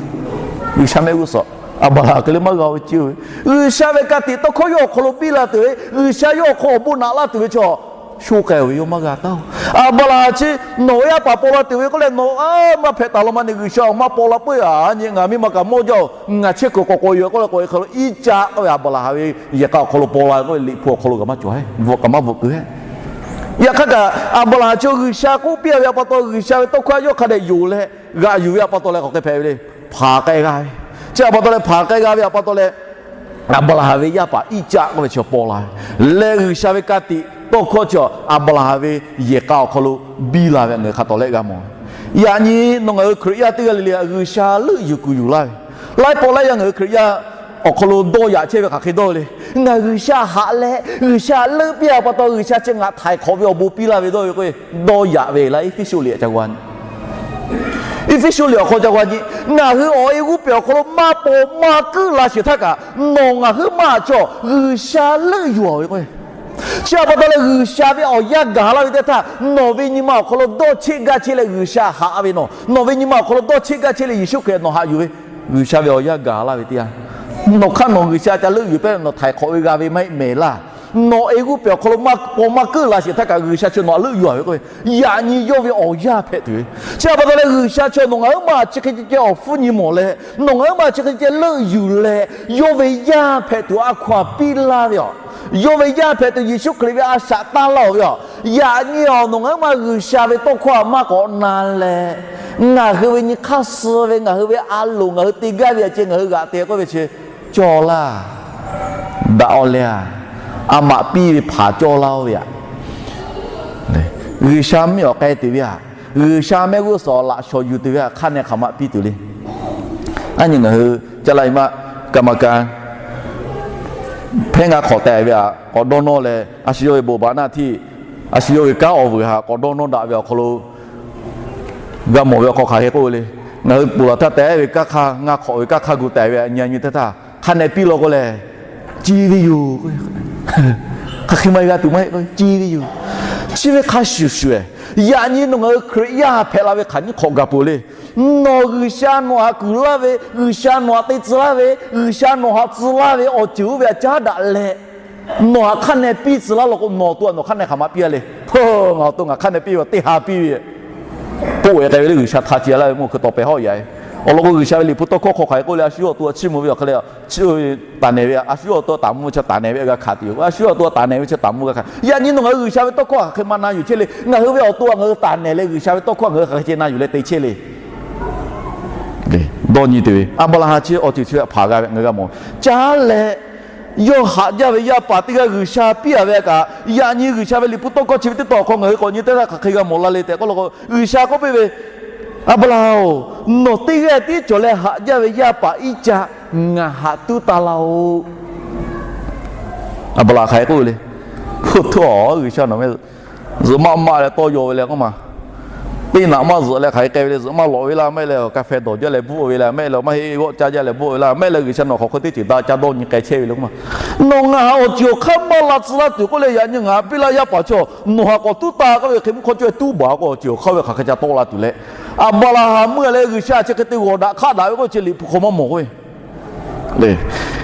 G'uiˬsha mehˆ g'uˇ suhˍ Aˍbraˍhanˍ hk'e le maˇ g'a-oˬ ce-oˬ. G'uiˬsha ve ka tiꞈ tawˇ hkawˇ yawˇ awˬ hk'aw lo biˇ la tuˬ ve, G'uiˬsha yawˇ awˬ hk'aw awˬ bon naꞈ laˇ tuˬ ve chaw, sho k'ai-oˬ ve yawˇ maˇ g'a taˉ-oˬ. Aˍbraˍhanˍ chi nawˬ ve yaˇ paˍ paw la tuˬ ve k'oˆ leh nawˬ a maˇ hpehꞈ taˍ law ma ne, G'uiˬsha awˬ maˇ paw la puiˉ-a nyi, ngaˬ miˇ ma kaꞈ mawˇ jaˇ-oˬ, ngaˬ chehˇ kuiˬ k'awꞈ k'awꞈ yoˬ k'oˆ leh k'oꞈ e hk'aw lo Iˉcaˆ k'oˆ ve Aˍbraˍhanˍ ve yehˬ k'a awˬ hk'aw lo paw la k'oˆ ve, Liꞈ hpu awˬ hk'aw lo kaꞈ maˇ cawˬ, bvuhꞈ kaꞈ maˇ bvuhꞈ kuiˬ heˆ. Yaꞈ hk'aˇ kaꞈ Aˍbraˍhanˍ chi G'uiˬsha k'oˆ piˇ ve a pa taw, G'uiˬsha ve tawˇ hkawˇ yawˇ hk'a dehꞈ yonˍ leh g'aꞈ yuˬ ve a pa taw leh k'awꞈ hk'e hpehꞈ ve le. Hpanˍ k'ai g'a ve, chi a pa taw leh hpanˍ k'ai g'a ve a pa taw leh, Aˍbraˍhanˍ ve yaˇ paˍ Iˉcaˆ k'oˆ ve chi paw la ve, leh G'uiˬsha ve ka tiꞈ tawˇ hkawˇ chi Aˍbraˍhanˍ ve yehˬ k'a awˬ hk'aw lo biˇ la ve ngaˬ hui hk'a tawˍ lehˆ g'a mawˬ. Yaꞈ nyi nawˬ ngaˬ hui Hkriꞈ yaˇ teˇ g'aˇ le le G'uiˬsha leuˆ yuˬ kuˬ yuˬ laˇ ve, laiˉ pawˆ laiˉ yaˇ ngaˬ hui Hkriꞈ yaˇ awˬ hk'aw lo dawˇ yaꞈ chehˇ ve hk'aˬ hk'e dawˇ ve le. Ngaˬ G'uiˬsha haꞈ leh G'uiˬsha leuˆ piˇ a pa taw G'uiˬsha chi ngaˬ htaiˍ hk'awꞈ ve awˬ bon piˇ laˇ ve dawˇ ve k'o, dawˇ yaꞈ ve laˇ. Eˇfeˇsuꞈ liꞈ a ca g'a nyi, Eˇfeˇsuꞈ liꞈ awˬ hk'aw ca g'a nyi, ngaˬ hui awˬ e g'uˇ pehˬ awˬ hk'aw lo maˇ paw maˇ keuˆ la sheˍ htaˇ kaꞈ, nawˬ ngaˬ hui maˇ chaw G'uiˬsha leuˆ yuˬ-a ve k'o, chi a pa taw leh G'uiˬsha ve awˬ yanˇ gaˬ laˇ ve teˇ htaˇ, nawˬ ve nyi ma awˬ hk'aw lo dawˇ cheˆ gaˇ chehˇ leh G'uiˬsha haꞈ ve nawˬ, nawˬ ve nyi ma awˬ hk'aw lo dawˇ cheˆ gaˇ chehˇ leh Yeˍsuˆ Hkriꞈ nawˬ haꞈ yuˬ ve, G'uiˬsha ve awˬ yanˇ gaˬ laˇ ve teˇ yanˇ, nawˬ hk'aˇ nawˬ G'uiˬsha ca leuˆ yuˬ pehˇ leh nawˬ htaiˍ hk'awꞈ ve g'a ve maˇ heˆ mehˍ laˇ. Nawˬ e g'uˇ pehˬ awˬ hk'aw lo maˇ paw maˇ keuˆ la sheˍ htaˇ kaꞈ G'uiˬsha chi nawˬ htaꞈ leuˆ yuˬ-a ve k'o, yaꞈ nyi yawˇ ve awˬ yanˇ hpehꞈ tuˬ ve. Chi a pa taw leh G'uiˬsha chi nawˬ ngaˬ hui maˇ chi hk'e ceh ceh awˬ hpfuhˇ nyi mawˬ leh, nawˬ ngaˬ hui maˇ chi hk'e ceh ceh leuˆ yuˬ leh, yawˇ ve yaˇ hpehꞈ tuˬ a hkaw-anˬ piˇ laˇ ve aˬ, yawˇ ve yaˇ hpehꞈ tuˬ Yeˍsuˆ Hkriꞈ ve a shaꞈ tanˇ laˇ-oˬ ve aˬ, yaꞈ nyi awˬ nawˬ ngaˬ hui maˇ G'uiˬsha ve tawˇ hkawˇ htaꞈ maˇ k'awꞈ na leh, ngaˬ hui ve nyi hk'aˇ suh ve ngaˬ hui ve a loˍ ngaˬ hui te gaˇ ve aˬ ceh ngaˬ hui g'aꞈ te k'oˆ ve chi cawˇ laˇ. Daꞈ-aw leh a, a maꞈ piˇ ve hpanˍ cawˇ laˇ-oˬ ve aˬ, G'uiˬsha mvuhˇmiˬ awˬ k'ai tuˬ ve aˬ, G'uiˬsha mehˆ g'uˇ suhˍ awˬ laꞈ shawˍ yuˬ tuˬ ve aˬ, hk'a neh hk'aˬ ma piˇ tuˬ le. Aˬ nyi ngaˬ hui caˇ laˇ ve maˇ, kaꞈ maˇ kaꞈ hpehˇ ngaˇ hk'awꞈ tehꞈ ve aˬ, k'awꞈ dawˇ nawˇ leh a shu yawˇ ve bon baꞈ naˇ htiˇ, a shu yawˇ ve kanˉ awˬ vuiˬ htaꞈ k'awꞈ dawˇ nawˇ daꞈ ve awˬ hk'aw lo g'a mawˬ ve awˬ hk'aw hk'aˬ hk'e k'oˆ ve le. Ngaˬ hui ponˬ laˬ htaˇ tehꞈ ve kanˉ hk'aˇ, ngaˇ hk'awꞈ ve kanˉ hk'aˇ gu tehꞈ ve aˬ, nyi a nyi teˇ htaˇ hk'a neh piˇ law k'o lehˬ, ce ve yoˬ. Hk'aˬ hk'e maˇ g'a tuˬ maˇ heˆ k'o ce ve yoˬ. Chi ve hk'a shuˍ shuˍ-eˬ, yaꞈ nyi nawˬ ngaˬ hui Hkriꞈ yaˇ hpehꞈ la ve hk'aˬ nyiˇ hk'awꞈ gaˬ peuˬ le. Nawˬ G'uiˬsha nawˬ htaꞈ kuˬ laˇ ve, G'uiˬsha nawˬ htaꞈ te tcuh laˇ ve, G'uiˬsha nawˬ htaꞈ tcuh laˇ ve awˬ ceuˬ oˇ ve aˬ caˉ daꞈ leh, nawˬ htaꞈ hk'a neh piˇ tcuh laˇ law k'o, nawˬ awˬ to htaꞈ nawˬ hk'a neh hk'aˬ ma piˇ-a le. Hpu, ngaˬ awˬ to ngaˬ hk'a neh piˇ ve teˇ ha piˇ ve k'oˆ-e k'ai ve le. G'uiˬsha htaꞈ ce laˇ ve mawˇ hkui tawˍ pehˍ hawˆ yaꞈ-e. Awˬ lawn k'o G'uiˬsha ve Liꞈ hpu tawˇ hkawˇ hk'aˬ hk'e k'oˆ le, a shu yawˇ awˬ to htaꞈ chiˇ mvuh ve awˬ hk'e le, taˍ nehˬ ve, a shu yawˇ awˬ to htaꞈ taˍ mvuh ve chi taˍ nehˬ ve g'a hkanˍ tuˬ yoˬ. A shu yawˇ awˬ to htaꞈ taˍ nehˬ ve chi taˍ mvuh g'a hkanˍ. Yaꞈ nyi nawˬ ngaˬ hui G'uiˬsha ve tawˇ hkawˇ hk'aˬ hk'e maˇ na yuˬ chehˇ le. Ngaˬ hui ve awˬ to htaꞈ ngaˬ hui taˍ nehˬ leh G'uiˬsha ve tawˇ hkawˇ ngaˬ hui hk'aˬ hk'e ceh na yuˬ leh te chehˇ le. Dawˇ nyi tuˬ ve Aˍbraˍhanˍ chi awˬ ceuˬ chi htaꞈ hpanˍ g'a ve ngaˬ hui g'a mawˬ. Caˇ leh yawˇ haꞈ jaˇ ve yaˇ paˍ teˇ g'aˇ G'uiˬsha piˇ-a ve kaꞈ, yaꞈ nyi G'uiˬsha ve Liꞈ hpu tawˇ hkawˇ chi ve teˇ tawˬ hk'aw ngaˬ hui k'awꞈ nyi teˇ g'aˇ hk'aˬ hk'e g'a mawˬ la le tehꞈ k'oˆ law k'o, G'uiˬsha k'oˆ piˇ ve, Aˍbraˍhanˍ-oˬ, nawˬ teˇ g'aˇ tiˉ cawˬ leh haꞈ jaˇ ve yaˇ paˍ Iˉcaˆ ngaˬ haꞈ tuˉ taˇ laˇ-oˆ. Aˍbraˍhanˍ hk'aˬ hk'e k'oˆ ve le. Oˇ htoˇ, G'uiˬsha nawˬ meh zuhꞈ maˆ maˆ leh tawˇ yaw ve leh k'oˆ ma, teˇ naꞈ maˇ zuhꞈ leh hk'aˬ hk'e k'ai ve le, zuhꞈ maˆ lawꞈ ve laˇ, maˇ heˆ leh kaˍfeh dawˬ jaˇ leh bvuhˆ ve laˇ, maˇ heˆ leh maˇ heˆ g'awˆ caˇ jaˇ leh bvuhˆ ve laˇ, maˇ heˆ leh G'uiˬsha nawˬ hk'aˬ hk'e teˇ ceuˬ daꞈ ca dawˇ nyi k'ai chehˇ ve le k'oˆ ma. Nawˬ ngaˬ htaꞈ awˬ ceuˬ awˬ hk'aˇ maˇ la tcuh laˇ tuˬ k'oˆ leh, yaꞈ nyi ngaˬ piˇ laˇ yaˇ paˍ chaw nawˬ htaꞈ k'awꞈ tuˉ taˇ k'oˆ ve hk'e mvuhˇ hk'aw cawˇ tuˉ baˬ k'o, awˬ ceuˬ awˬ hk'aˇ ve hk'aˬ hk'e ca tawˆ la tuˬ leh, Aˍbaˍlaˍhanˍ meuˇ leh G'uiˬsha chi hk'e te g'awˬ daꞈ hk'aˆ daꞈ ve k'oˆ ve chi Liꞈ hpu hk'aw maˇ mawˬ k'oˆ ve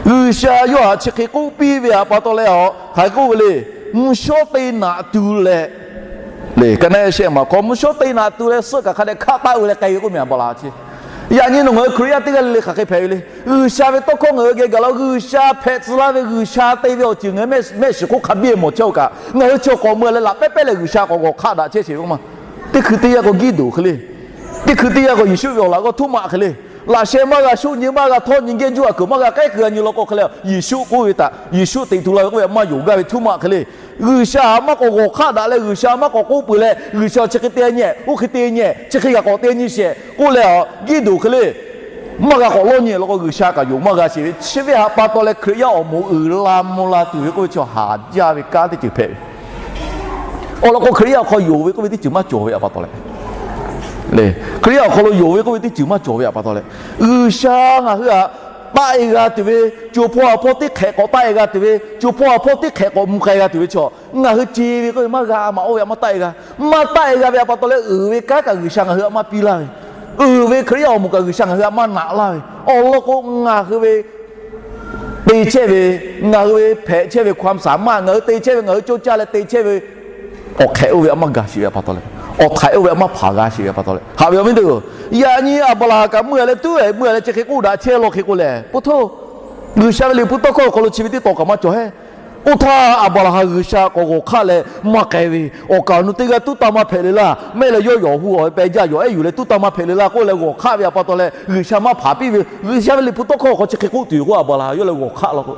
G'uiˬsha yawˇ htaꞈ chi hk'e k'oˆ piˇ ve htaꞈ pa taw leh, a hk'aˬ hk'e k'oˆ ve le, mvuhˇ shawˉ te naꞈ tu leh, le ka naˆ shehˆ maˬ hk'aw mvuhˇ shawˉ te naꞈ tu leh suhˆ kaꞈ hk'a dehꞈ hkaˆ taˆ ve leh k'ai ve k'oˆ meh Aˍbaˍlaˍhanˍ chi. Yaꞈ nyi nawˬ ngaˬ hui Hkriꞈ yaˇ teˇ g'aˇ le le hk'aˬ hk'e hpehꞈ ve le. G'uiˬsha ve tawˇ hkawˇ ngaˬ hui geh gaˬ la, G'uiˬsha hpehꞈ tcuh laˇ ve, G'uiˬsha te ve awˬ ceuˬ ngaˬ hui mehˆ shiˍ k'oˆ hk'a biˇ mawˬ chehˇ-oˬ kaꞈ, ngaˬ hui chi awˬ k'awꞈ meuˇ leh laꞈ pehˉ pehˉ leh G'uiˬsha k'awꞈ g'awˬ hk'aˆ daꞈ chehˇ sheˍ ve k'oˆ ma. Teˇ hkui teˇ yanˇ k'o Giˇdeˍonˍ hk'e le. Teˇ hkui teˇ yanˇ k'o Yeˍsuˆ ve awˬ laꞈ g'awˇ htuˇ maˆ hk'e le. Laꞈ sheh maˇ g'a, shuˆ nyi maˇ g'a, htawˇ nyi gehˇ juˇ a kuiˬ maˇ g'a, k'ehˉ kuiˬ a nyi law k'o hk'e le, Yeˍsuˆ k'oˆ ve htaꞈ, Yeˍsuˆ teꞈ tu la ve k'oˆ ve maˇ yonˍ gaˇ ve htuˇ maˆ hk'e le. G'uiˬsha maˇ k'awꞈ g'awˬ hk'aˆ daꞈ leh, G'uiˬsha maˇ k'awꞈ k'oˆ peuˬ leh, G'uiˬsha chi hk'e te nyi, oˇ hk'e te nyi, chi hk'e g'a k'awꞈ te nyi sheˍ k'oˆ leh, Giˇdeˍonˍ hk'e le. Maˇ g'a k'awꞈ lawˇ nyi law k'o, G'uiˬsha kaꞈ yonˍ maˇ g'a sheˍ ve. Chi ve htaꞈ pa taw leh Hkriꞈ yaˇ awˬ moˍ uiˍ la mvuh la tuˬ ve k'oˆ ve chi haˍ jaˇ ve kanˉ teˇ ceuˬ hpehꞈ ve. Awˬ lawn k'o Hkriꞈ yaˇ awˬ hk'aw yonˍ ve k'oˆ ve teˇ ceuˬ maˇ cawˬ ve htaꞈ pa taw leh, Hkriꞈ yaˇ awˬ hk'aw lo yonˍ ve k'oˆ ve teˇ ceuˬ maˇ cawˬ ve htaꞈ pa taw leh, G'uiˬsha ngaˬ hui htaꞈ taˆ-e g'a tuˬ ve, co hpawˇ ha hpawˇ teˇ hk'ehꞈ k'awꞈ taˆ-e g'a tuˬ ve, co hpawˇ ha hpawˇ teˇ hk'ehꞈ k'awꞈ mvuh k'ai g'a tuˬ ve chaw, ngaˬ hui ce ve k'oˆ ve maˇ g'a, maꞈ oˇ ve htaꞈ maˇ taˆ-e g'a. Maˇ taˆ-e g'a ve htaꞈ pa taw leh, uiˍ ve kanˉ kaꞈ G'uiˬsha ngaˬ hui htaꞈ maˇ piˇ laˇ ve, uiˍ ve Hkriꞈ yaˇ awˬ moˍ kaꞈ G'uiˬsha ngaˬ hui htaꞈ maˇ naꞈ laˇ ve, awˬ lawn k'o ngaˬ hui ve te chehˇ ve, ngaˬ hui ve hpehꞈ chehˇ ve ความสามารถ, ngaˬ hui te chehˇ ve, ngaˬ hui cawˇ caˇ leh te chehˇ ve, awˬ hk'ehꞈ oˇ ve htaꞈ maˇ ga sheˍ ve htaꞈ pa taw leh, awˬ htaiˍ oˇ ve htaꞈ maˇ hpanˍ g'a sheˍ ve htaꞈ pa taw leh, haꞈ ve awˬ viˉ teˇ-oˬ, yaꞈ nyi Aˍbraˍhanˍ kaꞈ meuˇ leh tuˉ-e meuˇ leh chi hk'e k'oˆ daꞈ chehˇ law hk'e k'o lehˬ, po htoˇ, G'uiˬsha ve Liꞈ hpu tawˇ hkawˇ awˬ hk'aw lo chi ve teˇ taw kaꞈ maˇ cawˬ heˆ. Oˇ htaˇ Aˍbraˍhanˍ G'uiˬsha k'awꞈ g'awˬ hk'aˆ leh maˇ k'ai ve, awˬ kaˍ awˬ nu teˇ g'aˇ tuˉ tanˇ maˇ hpehꞈ le laˇ, mehˆ leh yawˇ yawˬ hu awˬ pehˇ jaˇ, yawˬ ehˉ yuˬ leh tuˉ tanˇ maˇ hpehꞈ le laˇ k'oˆ leh g'awˬ hk'aˆ ve htaꞈ pa taw leh G'uiˬsha maˇ hpanˍ piˇ ve, G'uiˬsha ve Liꞈ hpu tawˇ hkawˇ awˬ hk'aw chi hk'e k'oˆ tuˬ yoˬ k'o, Aˍbraˍhanˍ yawˇ leh g'awˬ hk'aˆ law k'o,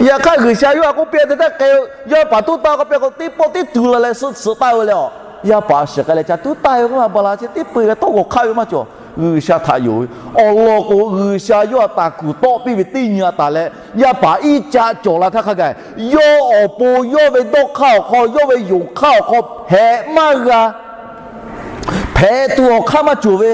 yaꞈ hk'aˇ G'uiˬsha yawˇ htaꞈ k'oˆ piˇ-a, te htaˇ k'ai, yawˇ paˍ tuˉ tanˇ k'oˆ piˇ k'o, teˇ pawˆ teˇ tuˬ la leh suhˆ suhˆ taˆ ve le, a, yaˇ paˍ shiˍ k'ai leh ca tuˉ taˆ ve k'o, Aˍbraˍhanˍ chi teˇ peu-eˬ ve tawˇ g'awˬ hk'aˆ ve maˇ cawˬ. G'uiˬsha htaꞈ yonˍ ve awˬ lawn k'o, G'uiˬsha yawˇ htaꞈ taˍ kuˬ tawˆ piˇ ve teˇ nyi a taˍ leh, yaˇ paˍ Iˉcaˆ cawˬ la htaˇ hk'a gaˬ, yawˇ awˬ pon yawˇ ve dawˇ hk'aˇ awˬ hk'aw, yawˇ ve yonˍ hk'aˇ awˬ hk'aw hpehꞈ maˇ g'a, hpehꞈ tuˬ awˬ hk'aˇ maˇ cawˬ ve,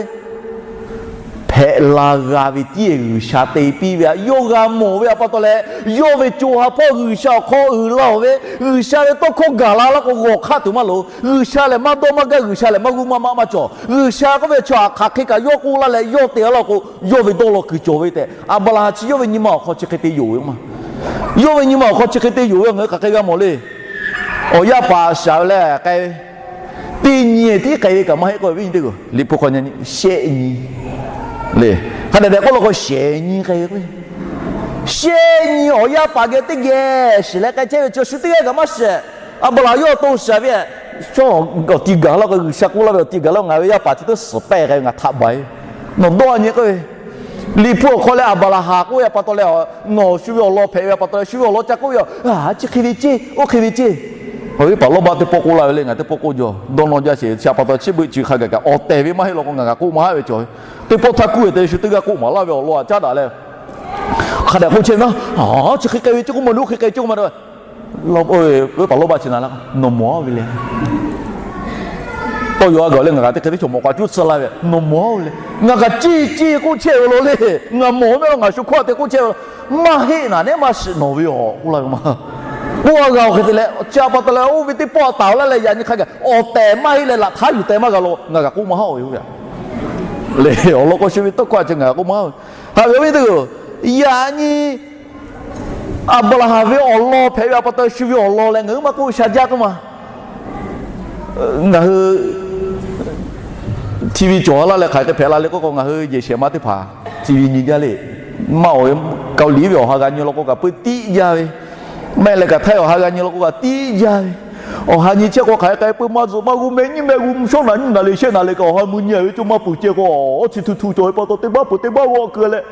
hpehꞈ la g'a ve tiˉ G'uiˬsha te piˇ ve htaꞈ yawˇ g'a mawˬ ve htaꞈ pa taw leh, yawˇ ve co ha hpawˇ G'uiˬsha awˬ hk'aw uiˍ la-oˬ ve, G'uiˬsha ve tawˇ hkawˇ gaˬ la laˇ k'o g'awˬ hk'aˆ tuˬ maˇ loˍ. G'uiˬsha lehˬ maˇ dawˇ maˇ gaˇ, G'uiˬsha lehˬ maˇ g'uˇ maˇ maˆ maˇ cawˬ. G'uiˬsha k'oˆ ve chaw htaꞈ hk'aˬ hk'e kaꞈ yawˇ k'oˆ laˇ leh yawˇ te laˇ k'o, yawˇ ve dawˇ law kuiˬ cawˬ ve tehꞈ Aˍbraˍhanˍ chi yawˇ ve nyi ma awˬ hk'aw chi hk'e te yonˍ ve k'o ma. Yawˇ ve nyi ma awˬ hk'aw chi hk'e te yonˍ ve ngaˬ hui hk'aˬ hk'e g'a mawˬ le. Awˬ yaˇ paˍ shaˍ ve leh k'ai ve, teˇ nyi tiˉ k'ai ve kaꞈ maˇ heˆ k'oˆ ve, viˉ nyi teˇ g'aˇ, Liꞈ hpu hk'aw nyi shehˆ nyi le. Hk'a dehꞈ dehꞈ k'oˆ law k'o shehˍ nyi k'ai ve k'o, shehˆ nyi awˬ yaˇ paˍ geh teˇ geh shiˍ leh k'ai chehˇ ve chaw shu teˇ g'aˇ kaꞈ maˇ shiˍ. Aˍbraˍhanˍ yawˇ to shiˍ ve, shawˉ awˬ ti gaˬ laˇ k'o, G'uiˬsha k'oˆ laˇ ve awˬ ti gaˬ laˇ, ngaˬ ve yaˇ paˍ chi teˇ suhˍ pehˇ k'ai ve ngaˬ htaꞈ baˬ e, nawˬ dawˇ nyi k'oˆ ve, Liꞈ hpu awˬ hk'aw leh Aˍbraˍhanˍ k'oˆ ve htaꞈ pa taw leh, nawˬ shu ve awˬ lawn hpehꞈ ve htaꞈ pa taw leh, shu ve awˬ lawn ca k'oˆ ve, a, chi hk'e ve ceˇ, oˇ hk'e ve ceˇ. Awˬ viˉ paˍ lawˇ baˆ teˇ pawˆ k'oˆ laˇ ve le, ngaˬ teˇ pawˆ k'oˆ jaw, dawˇ nawˇ jaˇ sheˍ, chi htaꞈ pa taw chi beuꞈ chi hk'a gaˬ kaꞈ awˬ tehˬ ve maˇ heˆ law k'o, ngaˬ kaꞈ k'oˆ maˇ haˆ ve cawˬ ve. Teˇ pawˆ htaˇ kuˉ ve te shu teˇ g'aˇ k'oˆ maˍ laˇ ve awˬ lawn htaꞈ caˉ daꞈ leh, hk'a dehꞈ k'oˆ chehˇ ve, a, chi hk'e k'ai ve ceˇ k'oˆ ma, oˇ hk'e k'ai ceˇ k'oˆ ma, viˉ paˍ lawˇ baˆ chi na la, nawˬ mawˬ-a ve le. Tawˇ yaw a gaˬ leh ngaˬ kaꞈ teˇ hk'e teˇ chaw mawꞈ k'aꞈ cuˇ tcuh la ve, nawˬ mawˬ-a ve le. Ngaˬ kaꞈ ceˇ ceˇ k'oˆ chehˇ ve law le. Ngaˬ mawˬ ve maˇ law, ngaˬ shu hkawˇ te k'oˆ chehˇ ve law. Maˇ heˆ, naˬ nehˉ maˇ shiˍ nawˬ ve awˬ k'oˆ laˇ ve ma. K'oˆ a g'a awˬ hk'e te leh, chi htaꞈ pa taw leh oˇ ve teˇ pawˆ taˍ laˇ leh yaꞈ nyi hk'a gaˬ awˬ tehˬ maˇ heˆ leh laꞈ htaˇ yuˬ teh maˇ g'a law, ngaˬ kaꞈ k'oˆ maˇ haˆ-oˬ ve yoˬ. Le, awˬ lawn k'o shu ve tawˇ hkawˇ a chi ngaˬ kaꞈ k'oˆ maˇ haˆ-oˬ. Haꞈ ve awˬ viˉ teˇ g'aˇ, yaꞈ nyi Aˍbraˍhanˍ ve awˬ lawn hpehꞈ ve htaꞈ pa taw shu ve awˬ lawn leh ngaˬ hui maˇ k'oˆ sha jaˇ k'oˆ ma. Ngaˬ hui TV cawˬ laˇ leh hk'aˬ hk'e hpehꞈ la le k'oˆ k'o, ngaˬ hui yehˬ shehˍ ma teˇ hpaˍ TV nyi jaˇ le. Maˇ-oˬ ve, Kaoˍliˍ ve awˬ ha g'a nyi law k'o kaꞈ peu tiˉ jaˇ ve, maˇ heˆ leh kaꞈ Htaiˇ awˬ ha g'a nyi law k'o kaꞈ tiˉ jaˇ ve, awˬ ha nyi chehˇ k'o hk'aˬ hk'e k'ai peu maˇ zuhꞈ maˇ g'uˇ meh nyiˇ meh g'uˇ shawˉ naꞈ nyiˇ naꞈ le shehˆ naꞈ le kaꞈ awˬ ha mui nyi-a ve co maˇ peuˬ ceh k'o, chi htu htu cawˬ ve pa taw teˇ baˆ peuˬ teˇ baˆ g'awˆ keu leh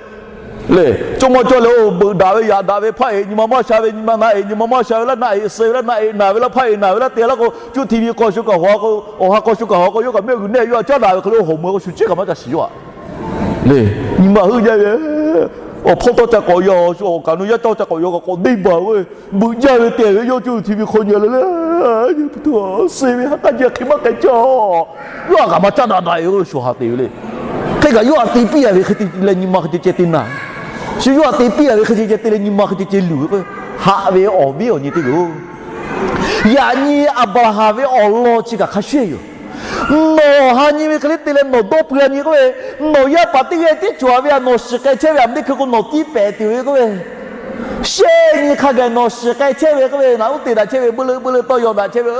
le, co maˇ cawˇ leh-oˬ, beuꞈ daꞈ ve yaꞈ daꞈ ve hpaˇ eꞈ nyi ma maˇ sha ve nyi ma naˆ eꞈ nyi ma maˇ sha ve laˇ naˆ eꞈ suh ve laˇ naˆ eꞈ naˬ ve laˇ hpaˇ eꞈ naˬ ve laˇ te laˇ k'o, cuˇ TV k'awꞈ shu kaꞈ haw k'o, awˬ ha k'awꞈ shu kaꞈ haw k'o, yawˇ kaꞈ mehˆ g'uiˬ nehˆ yawˇ a caˉ daꞈ ve hk'e le, awˬ hawˍ mui k'o shu ciˉ kaꞈ maˇ ca shiˍ yawˇ-a le. Nyi ma heuˆ jaˇ ve, Awˬ hpawˇ tawˇ ca k'awꞈ yaw, awˬ kaˍ nu yaˇ tawˇ ca k'awꞈ yaw kaꞈ k'awꞈ deˇ baˬ k'oˆ ve, beuꞈ jaˇ ve te ve yawˇ cuˇ hti ve hk'aw nyi leh le, suh ve ha k'aˇ jaˇ hk'e maˇ k'ai caˇ. Yawˇ htaꞈ kaꞈ maˇ caˇ daꞈ daꞈ ve k'o, shuˍ ha te ve le. Hk'e kaꞈ yawˇ htaꞈ te piˇ a ve hk'e te leh nyi ma hk'e ceh ceh te naˍ. Shu yawˇ htaꞈ te piˇ a ve hk'e ceh ceh te leh nyi ma hk'e ceh ceh luˬ ve k'o, haꞈ ve awˬ viˉ awˬ nyi teˇ g'aˇ-oˬ, yaꞈ nyi Aˍbraˍhanˍ ve awˬ lawn chi kaꞈ hk'a shuˍ yoˬ. Nawˬ ha nyi ve hk'e le te leh nawˬ dawˇ pui a nyi k'oˆ ve, nawˬ yaˇ paˍ teˇ g'aˇ tiˉ cawˬ ve, a nawˬ shiˍ k'ai chehˇ ve a teˇ hkui k'o nawˬ tiˇ pehˍ tuˬ ve k'oˆ ve, shehˆ nyi hk'a gaˬ nawˬ shiˍ k'ai chehˇ ve k'oˆ ve, naꞈ uˉ te daꞈ chehˇ ve, beuꞈ leuˆ beuꞈ leuˆ tawˇ yaw daꞈ chehˇ ve,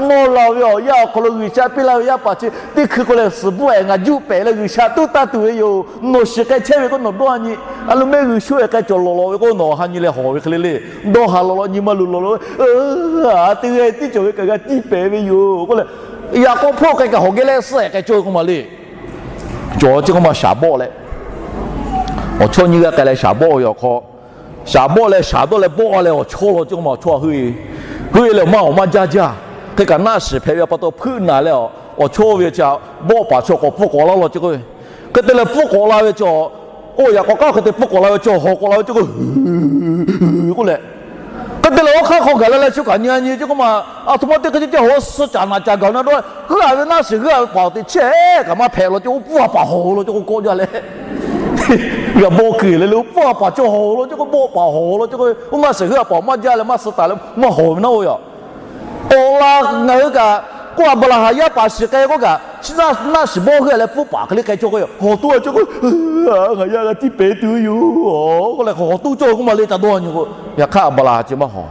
mawˇ la ve awˬ yanˇ awˬ hk'aw lo G'uiˬsha piˇ laˇ ve yaˇ paˍ chi teˇ hkui k'o lehˬ suhˍ bvuhˆ-ehˍ ngaˬ juˇ pehˍ leh G'uiˬsha tuˉ taˇ tuˬ ve yoˬ. Nawˬ shiˍ k'ai chehˇ ve k'o nawˬ dawˇ a nyi. A lo mehˆ g'uiˬsha-ehˍ k'ai cawˬ lawˬ lawˬ ve k'o nawˬ ha nyi leh hawˬ ve hk'e le le. Dawˇ ha lawˬ lawˬ nyi ma luˬ lawˬ lawˬ ve, a teˇ g'aˇ tiˉ cawˬ ve kaꞈ g'a tiˇ pehˍ ve yoˬ k'oˆ leh, yaꞈ k'aw hpawˇ k'ai kaꞈ hawˬ geh leh suhˆ-ehˍ k'ai cawˇ ve k'oˆ ma le. Cawˬ chi k'oˆ ma shaˍ bawˆ leh, awˬ chawˇ nyiˇ g'aˇ k'ai leh shaˍ bawˆ ve awˬ hk'aw, shaˍ bawˆ leh shaˍ dawˇ leh bawˆ leh awˬ chawˇ law chi k'oˆ ma awˬ chawˇ heuˆ-e, heuˆ-e leh awˬ maˇ awˬ maˇ jaˇ jaˇ. Hk'e kaꞈ naˆ shiˍ hpehꞈ ve a pa taw hpuiˆ naˍ leh awˬ chawˇ ve chi bawˆ paˍ chaw k'awꞈ pfuhˇ k'awꞈ la law chi k'oˆ ve. Hk'e te leh pfuhˇ k'awꞈ la ve cawˬ, oˇ yaꞈ k'aw k'aˉ hk'e te pfuhˇ k'awꞈ la ve cawˬ hawˬ k'awꞈ la ve chi k'oˆ, k'oˆ leh, hk'e te leh oˇ hk'aˇ hk'aw gaˬ la leh shu kaꞈ nyi nyi chi k'oˆ ma, a htoꞈ ma te hk'e ceh ceh hawˬ suh caˍ naˍ caˍ gaˬ na dawˇ, heuˆ-a ve naˆ shiˍ heuˆ-a ve paˍ awˬ teꞈ chehˇ kaꞈ maˇ hpehꞈ law chi k'oˆ pfuhˇ-a paˍ hawˬ law chi k'oˆ kawˆ jaˇ leh, g'a bawˆ keu leh le pfuhˇ-a paˍ chaw hawˬ law chi k'oˆ bawˆ paˍ hawˬ law chi k'oˆ, oˇ naˆ shiˍ heuˆ-a paˍ maˇ jaˇ leh maˇ suh taˍ leh maˇ hawˬ ve naˉ-o yaꞈ. Awˬ laꞈ ngaˬ hui kaꞈ k'oˆ Aˍbraˍhanˍ yaˇ paˍ shiˍ k'ai k'oˆ kaꞈ, chi naˆ shiˍ bawˆ heuˆ-a leh pfuhˇ paˍ hk'e le k'ai cawˇ k'o, hawˬ toˇ-a cawˇ k'o, ngaˬ yaˇ g'a tiˇ pehˍ tuˬ yoˬ k'oˆ leh hawˬ toˇ cawˇ k'oˆ ma le ca dawˇ nyi k'o, yaꞈ hk'aˇ Aˍbraˍhanˍ chi maˇ hawˬ.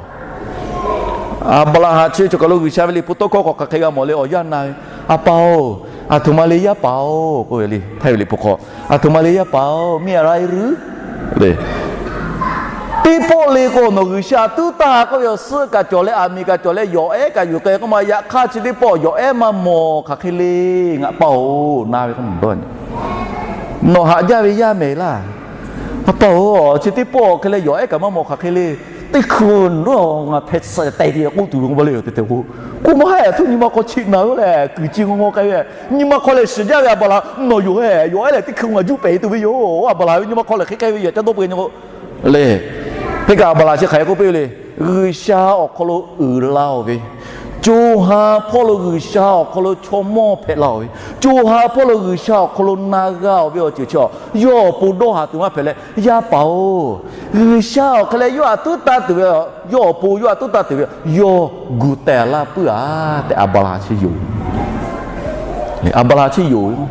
Aˍbraˍhanˍ chi cawˬ kaˬ lo G'uiˬsha ve liꞈ hpu tawˇ hkawˇ k'awꞈ hk'aˬ hk'e g'a mawˬ le, awˬ yanˇ na ve, A pa-oˬ, aˬ htoꞈ ma le yaˇ paˍ-oˬ k'oˆ ve le, htaˇ ve liꞈ hpu hk'aw, Aˬ htoꞈ ma le yaˇ paˍ-oˬ, miˇ a raˇ iˉ ruˉ le. Teˇ pawˆ le k'o nawˬ G'uiˬsha tuˉ taˇ k'oˆ ve awˬ suhˆ kaꞈ cawˬ leh, aˬ miˍ kaꞈ cawˬ leh, yawˬ ehˉ kaꞈ yuˬ k'ai k'oˆ ma, yaꞈ hk'aˇ chi teˇ pawˆ yawˬ ehˉ maˇ mawˬ hk'aˬ hk'e le, ngaˬ pa-oˬ, na ve k'oˆ ma dawˇ. Nawˬ haꞈ jaˇ ve yaˇ mehˍ laˇ. A pa-oˬ, chi teˇ pawˆ hk'e leh yawˬ ehˉ kaꞈ maˇ mawˬ hk'aˬ hk'e le. Teˇ hkui nawˬ ngaˬ hpehꞈ suhˍ teh te k'oˆ tuˬ ve k'oˆ ma le yoˬ tehꞈ tehꞈ k'o, k'oˆ maˇ heˆ. Aˬ htoꞈ nyi ma hk'aw chi na-o leh kuiˬ chi ngaw ngaw k'ai ve, nyi ma hk'aw lehˬ shiˍ jaˇ ve Aˍbraˍhanˍ, nawˬ yawˬ ehˉ, yawˬ ehˉ lehˬ teˇ hkui ngaˬ juˇ pehˍ tuˬ ve yoˬ. Aˍbraˍhanˍ ve nyi ma hk'aw lehˬ hk'e k'ai ve yoˬ, ca dawˇ peu-e nyi k'o le. Hk'e kaꞈ Aˍbraˍhanˍ chi hk'aˬ hk'e k'oˆ piˇ ve le. G'uiˬsha awˬ hk'aw lo uiˍ la-oˬ ve, co ha hpawˇ lo G'uiˬsha awˬ hk'aw lo chaw mawˇ hpehꞈ la-oˬ ve, co ha hpawˇ lo G'uiˬsha awˬ hk'aw lo na g'a-oˬ ve awˬ ceuˬ chi, yawˇ awˬ pon dawˇ haˍ tuˬ maˇ hpehꞈ leh, yaˇ paˍ-oˬ, G'uiˬsha awˬ hk'e leh yawˇ htaꞈ tuˉ taˇ tuˬ ve, yawˇ awˬ pon yawˇ htaꞈ tuˉ taˇ tuˬ ve, yawˇ gu teh laˇ puiˉ-a tehꞈ Aˍbraˍhanˍ chi yonˍ. Aˍbraˍhanˍ chi yonˍ ve,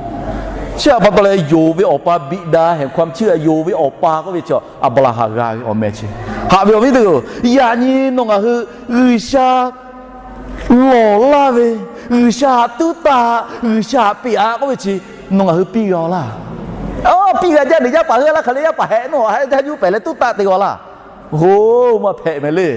chi htaꞈ pa taw leh yonˍ ve awˬ pa biˇ daꞈ heˍ hkaw chi yonˍ ve awˬ pa k'oˆ ve chi Aˍbraˍhanˍ g'a ve awˬ meh chi. Haꞈ ve awˬ viˉ teˇ-oˬ, yaꞈ nyi nawˬ ngaˬ hui G'uiˬsha lawˬ laˇ ve, G'uiˬsha htaꞈ tuˉ taˇ, G'uiˬsha htaꞈ peꞈ-a k'oˆ ve chi nawˬ ngaˬ hui piˇ g'a-oˬ laˇ. Piˇ g'a jaˇ ve yaˇ paˍ heuˆ-a laˇ hk'aˬ le, yaˇ paˍ hehꞈ nawˬ ha jaˇ juˇ pehˍ leh tuˉ taˇ te g'a laˇ. Hoˉ, maˇ hpehꞈ mehˍ le.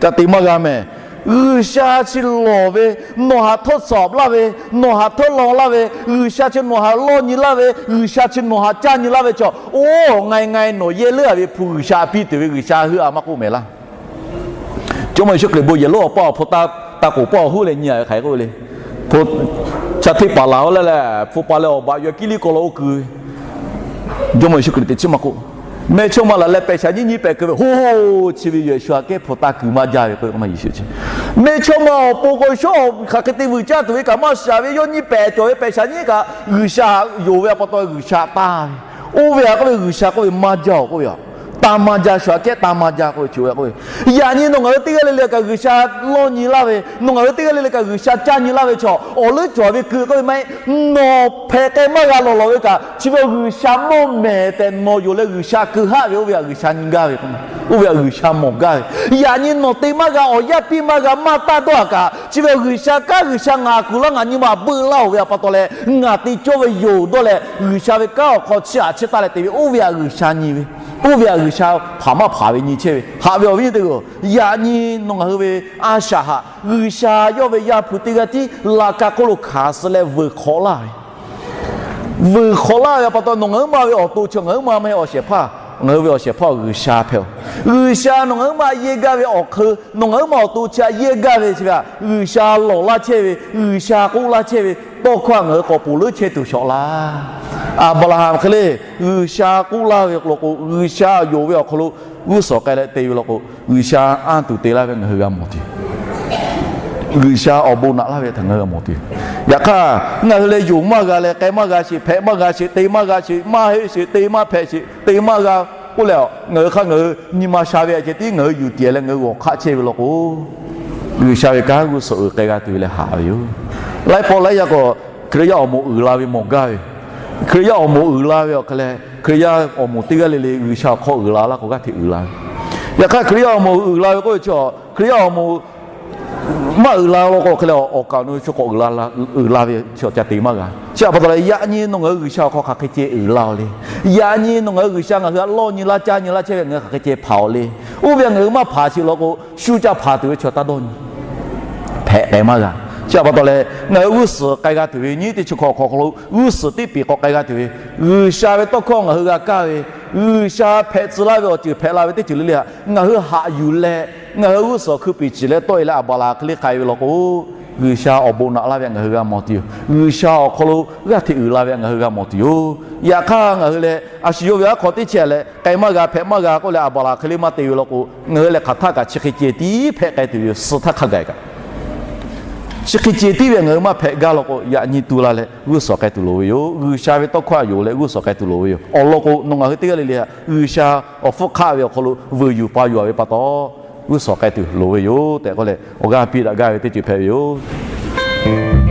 Ca te maˇ g'a mehˍ. G'uiˬsha chi lawˬ ve, nawˬ htaꞈ htawˇ sawˍ laˇ ve, nawˬ htaꞈ htawˇ law laˇ ve, G'uiˬsha chi nawˬ htaꞈ lawˇ nyi laˇ ve, G'uiˬsha chi nawˬ htaꞈ caˇ nyi laˇ ve chaw, oˇ ngai ngai nawˬ yehˇ leuˉ-a ve hpu G'uiˬsha piˇ tuˬ ve G'uiˬsha heuˆ-a maˇ k'oˆ mehˍ laˇ. Jawˇmawˇ Yeˍsuˆ Hkriꞈ bon yehˬ lonˉ awˬ paˇ awˬ hpu taˇ k'oˍ pawˆ awˬ hoˉ leh nyi-a ve hk'aˬ hk'e k'oˆ ve le. Hpu, chaˇ hteˇ paˍ laˬ-oˬ leh leh hpu pa leh awˬ baꞈ yaw kiˇ liˇ kaw lo oˇ kuiˬ ve, Jawˇmawˇ Yeˍsuˆ Hkriꞈ teꞈ chiˉ maˇ k'oˆ. Mehˇchawˇma laˬ leh pehꞈ shaˍ nyiˉ nyiˉ pehꞈ keu ve, hoˉ, chi ve yawˬ shu aꞈ kehˉ hpu taˇ kuiˬ maˇ jaˇ ve k'o, Mehˇchawˇma awˬ pon k'o shawˉ hk'aˬ hk'e te vuiˬ caˇ tuˬ ve kaꞈ maˇ shaˍ ve, yawˇ nyiˇ pehꞈ cawˬ ve pehꞈ shaˍ nyiˉ kaꞈ G'uiˬsha yonˍ ve a pa taw G'uiˬsha taˇ ve. Oˇ ve htaꞈ k'oˆ ve G'uiˬsha k'oˆ ve maˇ jaˇ-oˬ k'oˆ ve, taˇ maˇ jaˇ, shu aꞈ kehˉ taˇ maˇ jaˇ k'oˆ ve chi-o k'oˆ ve. Yaꞈ nyi nawˬ ngaˬ hui teˇ g'aˇ le le kaꞈ G'uiˬsha lawˇ nyi laˇ ve, nawˬ ngaˬ hui teˇ g'aˇ le le kaꞈ G'uiˬsha caˇ nyi laˇ ve chaw, awˬ leuˉ cawˬ ve keu k'oˆ ve maˇ heˆ. Nawˬ hpehꞈ k'ai maˇ g'a lawˬ lawˬ ve kaꞈ, chi ve G'uiˬsha mawˇ mehˍ tehꞈ nawˬ yonˍ leh G'uiˬsha keu haˆ ve, oˇ ve htaꞈ G'uiˬsha nyi gaˇ ve, oˇ ve htaꞈ G'uiˬsha mawˬ gaˇ ve. Yaꞈ nyi nawˬ te maˇ g'a, awˬ yaˇ piˇ maˇ g'a, maˇ taˇ dawˇ-a kaꞈ, chi ve G'uiˬsha kanˉ G'uiˬsha ngaˬ kuˬ laˇ ngaˬ nyi ma htaꞈ beuˆ laˇ-oˬ ve a pa taw leh, ngaˬ te cawˇ ve yoˬ dawˇ leh G'uiˬsha ve kanˉ awˬ hk'aw chiˇ aꞈ chiˇ taˇ leh te ve, oˇ ve htaꞈ G'uiˬsha nyi ve, oˇ ve htaꞈ G'uiˬsha hpanˍ maˇ hpanˍ ve nyi chehˇ ve. Haꞈ ve awˬ viˉ teˇ g'aˇ, yaꞈ nyi nawˬ ngaˬ hui ve a shaꞈ htaꞈ G'uiˬsha yawˇ ve Yaˇ hpu teˇ g'aˇ tiˉ laꞈ ka hk'oˆ lo hkanˍ suh leh vuiˬ hk'awꞈ laˇ ve, vuiˬ hk'awꞈ laˇ ve a pa taw nawˬ ngaˬ huiˉ ma ve awˬ to chi ngaˬ huiˉ ma maˇ heˆ, awˬ shehˍ hpaˇ, ngaˬ hui ve awˬ shehˍ hpaˇ G'uiˬsha hpehꞈ-oˬ. G'uiˬsha nawˬ ngaˬ huiˉ ma yehˇ gaˇ ve awˬ hk'eun, nawˬ ngaˬ huiˉ ma awˬ to chi htaꞈ yehˇ gaˇ ve chi ve htaꞈ G'uiˬsha lawˬ laˇ chehˇ ve, G'uiˬsha k'oˆ laˇ chehˇ ve tawˇ hkawˇ htaꞈ ngaˬ hui k'awꞈ ponˬ leuˉ chehˇ tuˬ shawˍ laˇ. Aˍbraˍhanˍ hk'e le, G'uiˬsha k'oˆ laˇ ve law k'o, G'uiˬsha yonˍ ve awˬ hk'aw lo g'uˇ suhˍ k'ai leh te ve law k'o, G'uiˬsha anˇ tuˬ te laˇ ve ngaˬ hui g'a mawˬ tuˬ yoˬ. G'uiˬsha awˬ bon naꞈ laˇ ve htaꞈ ngaˬ hui g'a mawˬ tuˬ yoˬ. Yaꞈ hk'aˇ, ngaˬ hui leh yonˍ maˇ g'a leh, k'ai maˇ g'a sheˍ, hpehꞈ maˇ g'a sheˍ, te maˇ g'a sheˍ, maˇ heˆ sheˍ, te maˇ hpehꞈ sheˍ, te maˇ g'a k'oˆ leh, ngaˬ hui hk'aˇ ngaˬ hui nyi ma sha ve a ceh tiˉ ngaˬ hui yuˬ tiˍ leh ngaˬ hui g'awˬ hk'aˆ chehˇ ve law k'o, G'uiˬsha ve kanˉ g'uˇ suhˍ uiˍ k'ai g'a tuˬ ve leh haꞈ ve yoˬ. Laiˉ pawˆ laiˉ yaˇ k'o, Hkriꞈ yaˇ awˬ moˍ uiˍ la ve mawˬ gaˇ ve, Hkriꞈ yaˇ awˬ moˍ uiˍ la ve awˬ hk'e leh, Hkriꞈ yaˇ awˬ moˍ teˇ g'aˇ le le G'uiˬsha awˬ hk'aw uiˍ la laˇ k'o g'aˇ hteꞈ uiˍ la ve. Yaꞈ hk'aˇ, Hkriꞈ yaˇ awˬ moˍ uiˍ la ve k'oˆ ve chi, Hkriꞈ yaˇ awˬ moˍ maˇ uiˍ la law k'o hk'e leh, awˬ kaˍ awˬ nu chi hk'awꞈ uiˍ la ve chi awˬ ca te maˇ g'a. Chi htaꞈ pa taw leh, yaꞈ nyi nawˬ ngaˬ hui G'uiˬsha awˬ hk'aw hk'aˬ hk'e ceh uiˍ la-oˬ le. Yaꞈ nyi nawˬ ngaˬ hui G'uiˬsha ngaˬ hui htaꞈ lawˇ nyi laˇ caˇ nyi laˇ chehˇ ve ngaˬ hui hk'aˬ hk'e ceh hpanˍ-oˬ le. Oˇ ve ngaˬ hui maˇ hpanˍ sheˍ law k'o, shu ca hpanˍ tuˬ ve chi taˇ dawˇ nyi hpehꞈ k'ai maˇ g'a. Chi htaꞈ pa taw leh, ngaˬ hui g'uˇ suhˍ k'ai g'a tuˬ ve nyi teˇ chi hk'awꞈ hk'aw hk'aw lo g'uˇ suhˍ teˇ peˍ k'awꞈ k'ai g'a tuˬ ve, G'uiˬsha ve tawˇ hkawˇ ngaˬ hui g'a kaˇ ve, G'uiˬsha hpehꞈ tcuh laˇ ve awˬ ceuˬ hpehꞈ la ve teˇ ceuˬ le le htaꞈ ngaˬ hui haꞈ yuˬ leh, ngaˬ hui g'uˇ suhˍ awˬ hkui piˍ ciˍ leh tawˆ e leh Aˍbraˍhanˍ hk'e le k'ai ve law k'o, G'uiˬsha awˬ bon naꞈ laˇ ve htaꞈ ngaˬ hui g'a mawˬ tuˬ yoˬ. G'uiˬsha awˬ hk'aw lo g'aˇ hteꞈ uiˍ la ve htaꞈ ngaˬ hui g'a mawˬ tuˬ yoˬ. Yaꞈ hk'aˇ, ngaˬ hui leh a shu yawˇ ve aˉ hk'aw teˇ chehˇ leh k'ai maˇ g'a hpehꞈ maˇ g'a k'oˆ leh Aˍbraˍhanˍ hk'e le maˇ te ve law k'o, ngaˬ hui leh hk'aˬ htaˇ kaꞈ chi hk'e ceh tiˉ hpehꞈ k'ai tuˬ ve yoˬ. Suh htaˇ hk'a gaˬ kaꞈ chi hk'e ceh tiˉ ve ngaˬ hui maˇ hpehꞈ gaˇ law k'o, yaꞈ nyi tu la leh g'uˇ suhˍ k'ai tuˬ loˍ ve yoˬ. G'uiˬsha ve tawˇ hkawˇ htaꞈ yonˍ leh g'uˇ suhˍ k'ai tuˬ loˍ ve yoˬ. Awˬ lawn k'o, nawˬ ngaˬ hui teˇ g'aˇ le le htaꞈ G'uiˬsha awˬ hpfuhˇ hk'aˆ ve awˬ hk'aw lo vuiˬ yuˬ pa yuˬ-a ve pa taw, g'uˇ suhˍ k'ai tuˬ loˍ ve yoˬ tehꞈ k'oˆ leh, awˬ g'aˇ piˇ daꞈ gaˇ ve teˇ ceuˬ hpehꞈ ve yoˬ.